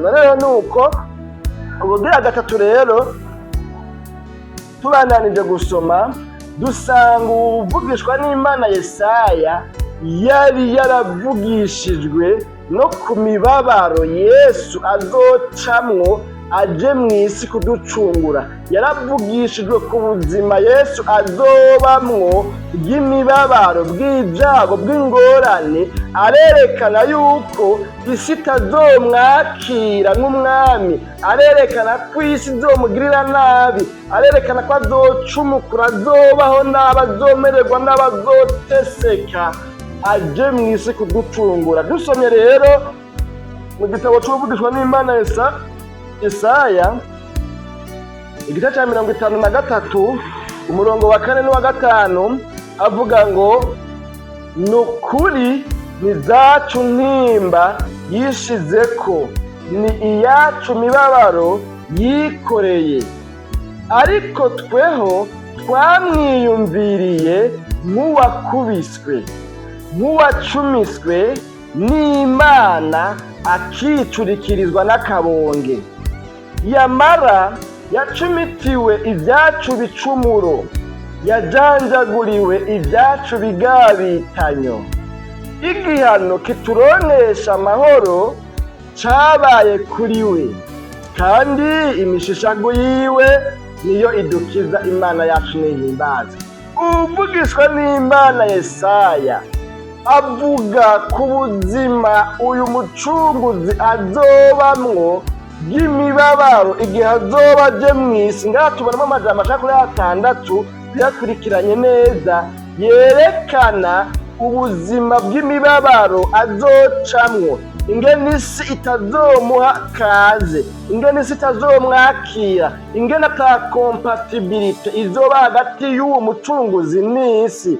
Rero nuko ubugira gatatu rero, tubandanije gusoma, dusanga uwuvugishwa n'Imana Yesaya yari yaravugishijwe no ku mibabaro Yesu azocamwo aje mu isi kuducungura. Yaravugishijwe ku buzima Yesu azobamwo bw'imibabaro, bw'ibyago, bw'ingorane. Arerekana yuko isi itazomwakira nk'umwami, arerekana ko isi izomugirira nabi, arerekana ko azocumukura, azobaho nabi, azomererwa n'abazoteseka aje mu isi kuducungura. Dusomye rero mu gitabo c'uvugishwa n'Imana Isaya, igice cya 53, umurongo wa 4 n'uwa 5, avuga ngo: "Ni ukuri ni zacu ntimba yishizeko, ni iyacu mibabaro yikoreye, ariko tweho twamwiyumviriye nk'uwakubiswe, nk'uwacumiswe n'Imana, akicurikirizwa n'akabonge. Yamara yacumitiwe ibyacu bicumuro, yajanjaguriwe ibyacu bigabitanyo. Igihano kituronesha amahoro cabaye kuri we, kandi imishishago yiwe niyo idukiza. Imana yacu nihimbaza." Uvugishwa n'Imana Yesaya avuga ku buzima uyu mucunguzi azobamwo bw'imibabaro igihe azoba aje mw'isi. Ngaha tubonamo amajambo ashaka kuri atandatu tuyakurikiranye neza, yerekana ubuzima bw'imibabaro azocamwo, ingene isi itazomuha kaze, ingene isi itazomwakira, ingene ata compatibilité izoba hagati y'uwo mucunguzi n'isi.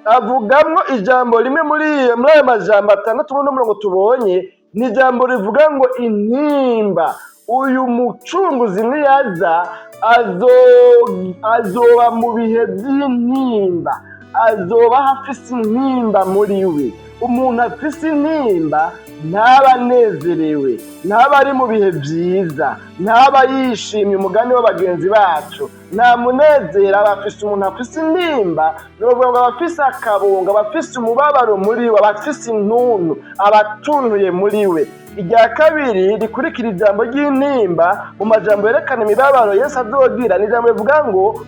Avugamwo ijambo rimwe muri ayo majambo atandatu muri uno murongo tubonye, ni ijambo rivuga ngo intimba. Uyu mucunguzi niyaza azoba mu bihe by'intimba, azoba afise intimba muri we. Umuntu afise intimba ntaba anezerewe, ntaba ari mu bihe byiza, ntaba yishimye. Umugani w'abagenzi bacu, nta munezero aba afise. Umuntu afise intimba, ni ukuvuga ngo aba afise akabunga, aba afise umubabaro muri we, aba afise intuntu, aba atuntuye muri we. Irya kabiri rikurikira ijambo ry'intimba mu majambo yerekana imibabaro Yesu azogira ni ijambo rivuga ngo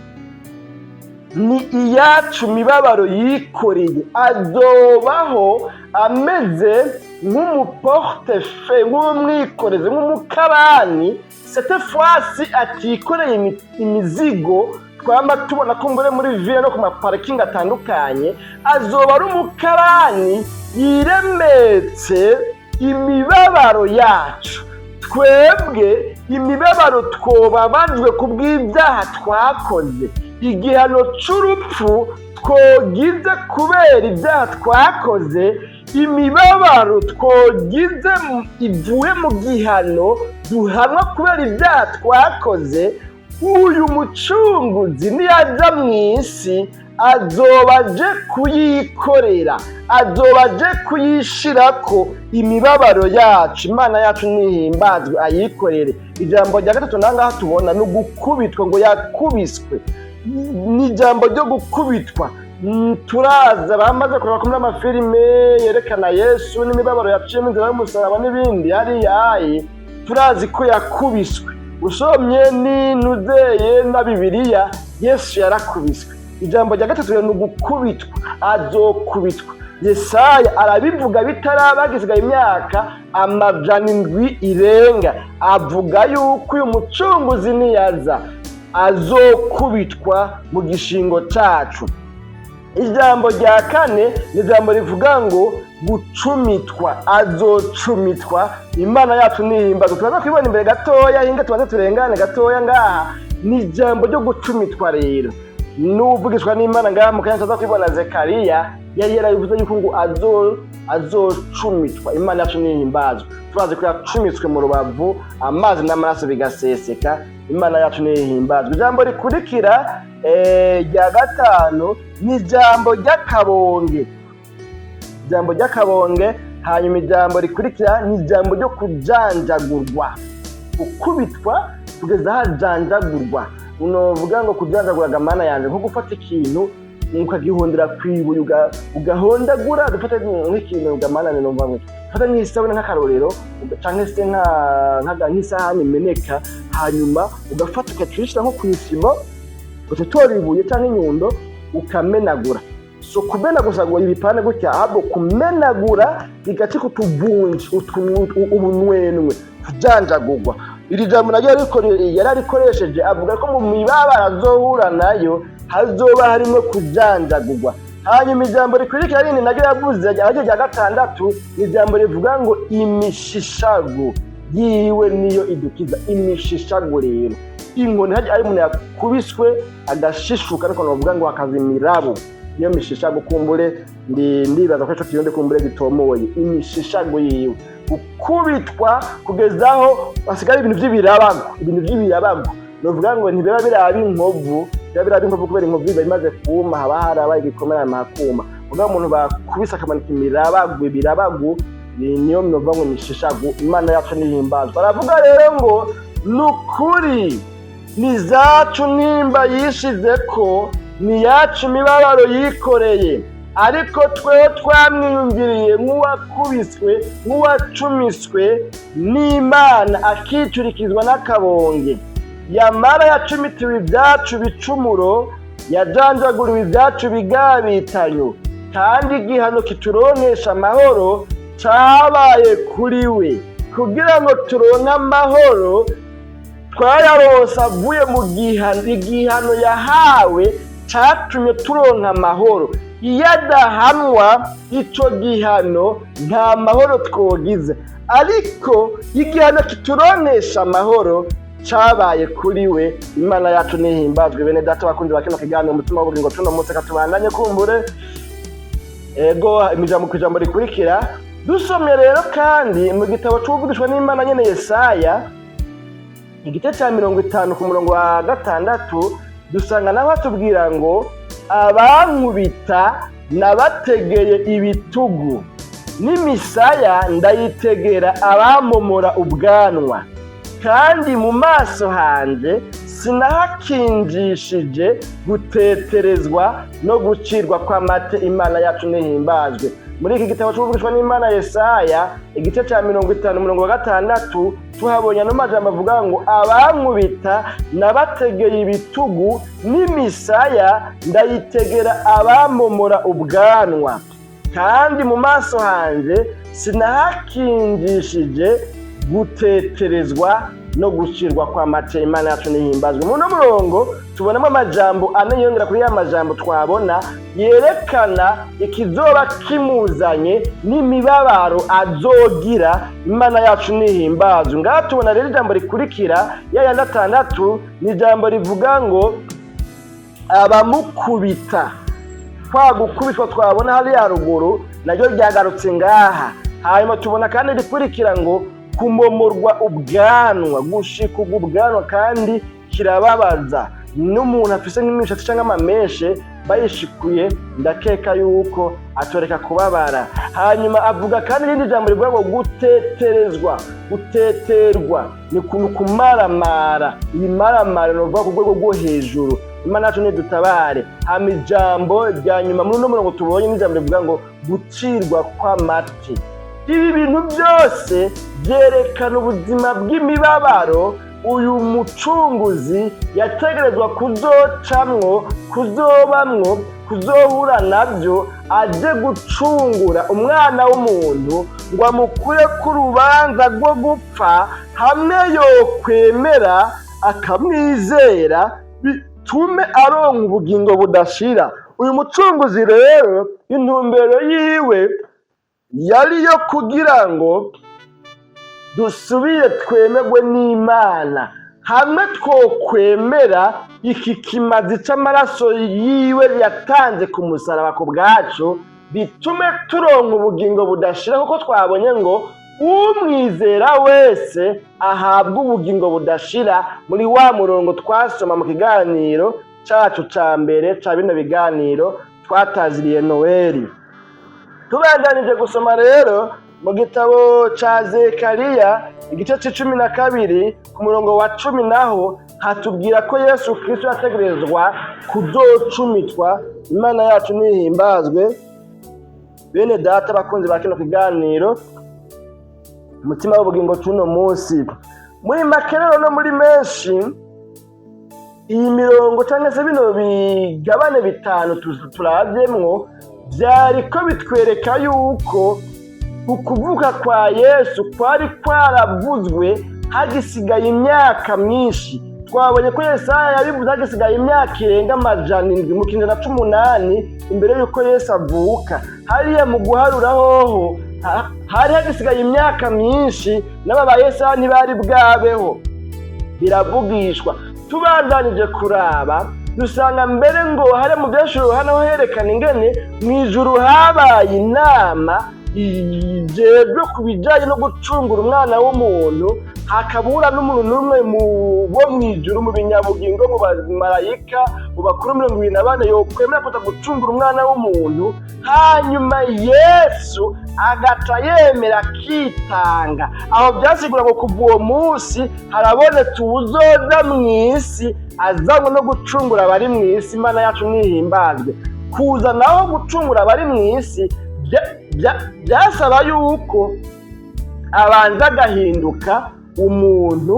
ni iyacu mibabaro yikoreye. Azobaho ameze nk'umu porte-feu, nk'umwikorezi, nk'umukarani. Cette fois-ci atikoreye imizigo twama tubona ko mbure muri ville no ku maparikingi atandukanye. Azoba ari umukarani yiremetse imibabaro yacu twebwe, imibabaro twobabajwe ku bw'ibyaha twakoze, igihano c'urupfu twogize kubera ibyaha twakoze, imibabaro twogize ivuye mu gihano duhanwa kubera ibyaha twakoze. Uyu mucunguzi niyaja mu isi azoba aje kuyikorera, azoba aje kuyishirako imibabaro yacu. Imana yacu nihimbazwe, ayikorere. Ijambo rya gatatu nangaha tubona ni ugukubitwa, ngo yakubiswe. Ni ijambo ryo gukubitwa. Turaza bamaze kureba ko muri amafilime yerekana Yesu n'imibabaro yaciyemo, inzira y'umusaraba n'ibindi hariya ayi, turazi ko yakubiswe. Usomye n'inuzeye na Bibiliya, Yesu yarakubiswe. Ijambo rya gatatu rero ni ugukubitwa, azokubitwa. Yesaya arabivuga bitaraba, gisigaye imyaka 700 irenga, avuga yuko uyu mucunguzi niyaza azokubitwa mu gishingo cacu. Ijambo rya kane ni ijambo rivuga ngo gucumitwa, azocumitwa. Imana yacu nihimbaza. Turaza kubibona imbere gatoya, hinga tubanze turengane gatoya ngaha. Ni ijambo ryo gucumitwa rero n'uvugishwa n'Imana ngaha mu kanya tuza kubibona, Zekariya yari yarabivuze yuko ngo azocumitwa. Imana yacu nihimbazwa. Turazi ko yacumitswe mu rubavu, amazi n'amaraso bigaseseka. Imana yacu nihimbazwa. Ijambo rikurikira rya gatanu ni ijambo ry'akabonge. Ijambo ry'akabonge. Hanyuma ijambo rikurikira ni ijambo ryo kujanjagurwa, gukubitwa kugeza hajanjagurwa. Unovuga ngo kujanjagura, Mana yanjye, nko gufata ikintu ukagihondera kwibuye, ugahondagura. Dufate nk'ikintu, Mana, numva ngo fata nk'isabune nk'akarorero, canke se nk'isahani imeneka, hanyuma ugafata ukacishira nko kw'isima, ugaca ibuye canke inyundo ukamenagura. So kumena gusa ngo ibipande gutya, ahubwo kumenagura bigacika utuvunji, ubunwenwe, kujanjagurwa. Iri jambo naryo yararikoresheje, avuga ko mu mibabaro azohura nayo hazoba harimo kujanjagurwa. Hanyuma ijambo rikurikira rindi naryo yavuze, naryo rya gatandatu, ni ijambo rivuga ngo imishishago yiwe niyo idukiza. Imishishago rero, inkoni, hajya ari umuntu yakubiswe agashishuka, ariko novuga ngo hakaza imirabo, niyo mishishago. Kumbure ndi ndibaza ko ico kirundi kumbure gitomoye. Imishishago yiwe, gukubitwa kugeza aho hasigaye ibintu vy'ibirabago, ibintu vy'ibirabago. Novuga ngo ntibiba biraba inkovu, biba biraba inkovu kubera inkovu iba imaze kuma, haba harabaye igikomere, hama hakuma. Mugabo umuntu bakubise akamanika imirabago, ibirabago, niyo novuga ngo imishishago. Imana yacu nihimbazwa. Baravuga rero ngo nukuri ni zacu nimba yishize ko ni yacu imibabaro yikoreye, ariko twe twamwiyumviriye nk'uwakubiswe, nk'uwacumiswe n'Imana, akicurikizwa n'akabonge. Yamara yacumitiwe ibyacu bicumuro, yajanjaguriwe ibyacu bigabitanyo, kandi igihano kituronkesha amahoro cabaye kuri we. Kugira ngo turonke amahoro, twayaronse avuye mu gihano. Igihano yahawe catumye turonka amahoro. Iyo adahanwa ico gihano, nta mahoro twogize, ariko igihano kituronkesha amahoro cabaye kuri we. Imana yacu nihimbazwe. Bene data bakunzi ba kino kiganiro Umutima w'Ubugingo, tuno munsi katubandanye kumbure ego ijambo ku ijambo rikurikira. Dusomye rero kandi mu gitabo c'Uwuvugishwa n'Imana nyene Yesaya, igice ca 50 ku murongo wa 6, dusanga naho hatubwira ngo abankubita nabategeye ibitugu, n'imisaya ndayitegera abamomora ubwanwa, kandi mu maso hanje sinahakinjishije guteterezwa no gucirwa kw'amate. Imana yacu nihimbazwe. Muri iki gitabo c'Uwuvugishwa n'Imana Yesaya, igice ca 50 umurongo wa 6, tuhabonye ano majambo avuga ngo abankubita nabategeye ibitugu, n'imisaya ndayitegera abamomora ubwanwa, kandi mu maso hanje sinahakinjishije guteterezwa no gucirwa kw'amate. Imana yacu nihimbazwe. Muri uno murongo tubonamo amajambo ane yongera kuri ya majambo twabona yerekana ikizoba kimuzanye n'imibabaro azogira. Imana yacu nihimbazwe. Ngaha tubona rero ijambo rikurikira, ya yandi atandatu, ni ijambo rivuga ngo abamukubita. Kwa gukubitwa twabona hariya haruguru naryo ryagarutse ngaha. Hanyuma tubona kandi rikurikira ngo kumomorwa ubwanwa, gushikuga ubwanwa, kandi kirababaza n'umuntu afise nk'imishatsi cyangwa amameshe bayishikuye, ndakeka yuko atoreka kubabara. Hanyuma avuga kandi irindi jambo rivuga ngo guteterezwa, guteterwa ni kumaramara, ibimaramara ni ukuvuga ku rwego rwo hejuru. Imana yacu nidutabare. Hama ijambo rya nyuma muri uno murongo tubonye ni ijambo rivuga ngo gucirwa kw'amate. Ibi bintu byose byerekana ubuzima bw'imibabaro uyu mucunguzi yategerezwa kuzocamwo, kuzobamwo, kuzohura nabyo, aje gucungura umwana w'umuntu ngo amukure ku rubanza rwo gupfa, hamwe yokwemera akamwizera bitume aronka ubugingo budashira. Uyu mucunguzi rero, intumbero yiwe yari yo kugira ngo dusubire twemerwe n'Imana, hamwe twokwemera iki kimazi c'amaraso yiwe yatanze ku musaraba ku bwacu, bitume turonka ubugingo budashira, kuko twabonye ngo umwizera wese ahabwa ubugingo budashira, muri wa murongo twasoma mu kiganiro cacu ca mbere ca bino biganiro twataziriye Noweli. Tubandanije gusoma rero Mu gitabo ca Zekariya igice c'12 ku murongo wa 10 naho hatubwira ko Yesu Kristo yategerezwa kuzocumitwa. Imana yacu nihimbazwe. Bene data bakunzi ba kino kiganiro umutima w'ubugingo c'uno munsi, muri make rero no muri menshi, iyi mirongo cyangwa se bino bigabane bitanu turavyemwo vyariko bitwereka yuko ukuvuka kwa Yesu kwari kwaravuzwe hagisigaye imyaka myinshi. Twabonye ko Yesaya yabivuze hagisigaye imyaka irenga 700 mu kinyejana c'umunani imbere y'uko Yesu avuka. Hariya mu guharura hoho hari hagisigaye imyaka myinshi, n'aba ba Yesaya ntibari bwabeho, biravugishwa. Tubandanije kuraba dusanga mbere ngo hari mu byashuri hano herekana ingene mu ijuru habaye inama ijejwe ku bijanye no gucungura umwana w'umuntu, hakabura n'umuntu n'umwe bo mu ijuru, mu binyabugingo, mu bamarayika, mu bakuru 24 yokwemera kuza gucungura umwana w'umuntu. Hanyuma Yesu agaca yemera akitanga. Aho byasigura ngo kuva uwo munsi harabonetse uwuzoza mw'isi azanywe no gucungura abari mw'isi. Imana yacu nihimbazwe. Kuza naho gucungura abari mw'isi byasaba yuko abanza agahinduka umuntu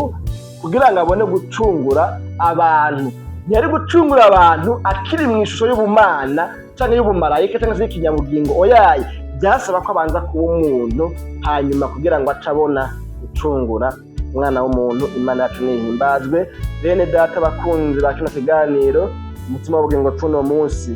kugira ngo abone gucungura abantu. Ntiyari gucungura abantu akiri mu ishusho y'ubumana cyangwa y'ubumarayika cyangwa se y'ikinyabugingo, oyaye. Byasaba ko abanza kuba umuntu hanyuma kugira ngo ace abona gucungura umwana w'umuntu. Imana yacu nihimbazwe. Bene data bakunzi ba kino kiganiro umutima w'ubugingo c'uno munsi.